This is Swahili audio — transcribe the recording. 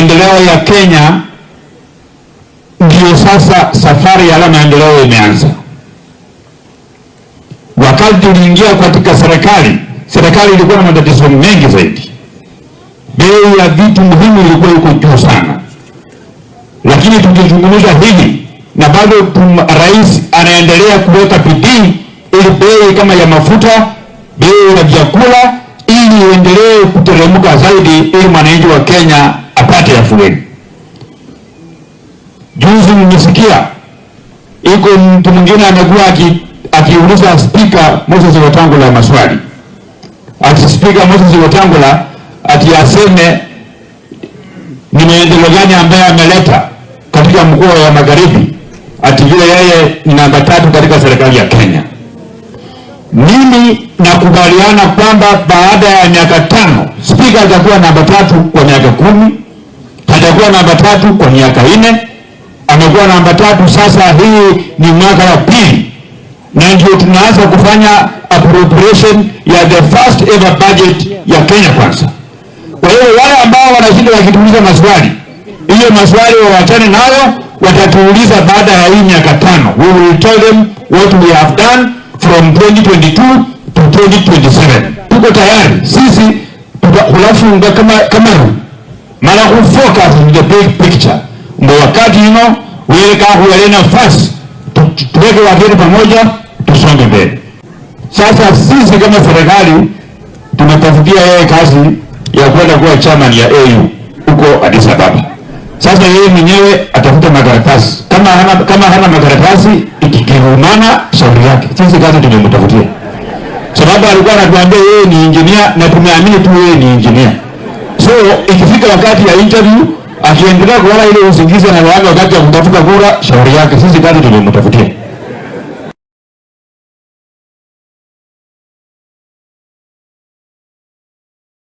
Maendeleo ya Kenya ndiyo sasa safari ya maendeleo imeanza. Wakati tuliingia katika serikali, serikali ilikuwa na matatizo mengi zaidi. Bei ya vitu muhimu ilikuwa iko juu sana, lakini tukizungumza hivi na bado rais anaendelea kuweka bidii ili bei kama ya mafuta, bei ya vyakula ili iendelee kuteremka zaidi, ili mwananchi wa Kenya apate afueni. Juzi mmesikia iko mtu mwingine amekuwa akiuliza Spika Moses Wetangula maswali, ati Spika Moses Wetangula ati aseme ni maendeleo gani ambaye ameleta katika mkoa wa Magharibi, ati vile yeye ni namba 3 katika serikali ya Kenya. Mimi nakubaliana kwamba baada ya miaka 5 spika atakuwa namba 3 kwa miaka 10, atakuwa namba 3 kwa miaka 4, amekuwa namba 3 sasa, hii ni mwaka wa pili, na ndio tunaanza kufanya appropriation ya the first ever budget ya Kenya Kwanza. Kwa hiyo wale ambao wanashinda wakituuliza maswali, hiyo maswali waachane nayo, watatuuliza baada ya hii miaka 5. We will tell them what we have done from 2022 to 2027. Tuko tayari sisi hulafunga kama kamaru mara ku focus on the big picture, ndio wakati ino weka huwele nafasi tuweke wageni pamoja tusonge mbele. Sasa sisi kama serikali tumetafutia yeye kazi ya kwenda kuwa chairman ya AU huko Addis Ababa. Sasa yeye mwenyewe atafuta makaratasi, kama hana makaratasi ikikiumana shauri yake, sisi kazi tumemtafutia, sababu alikuwa anatuambia yeye ni engineer na tumeamini tu yeye ni engineer. So ikifika wakati ya interview akiendelea kulala ile usingizi na wakati ya kutafuta kura, shauri yake, sisi kazi tumemtafutia.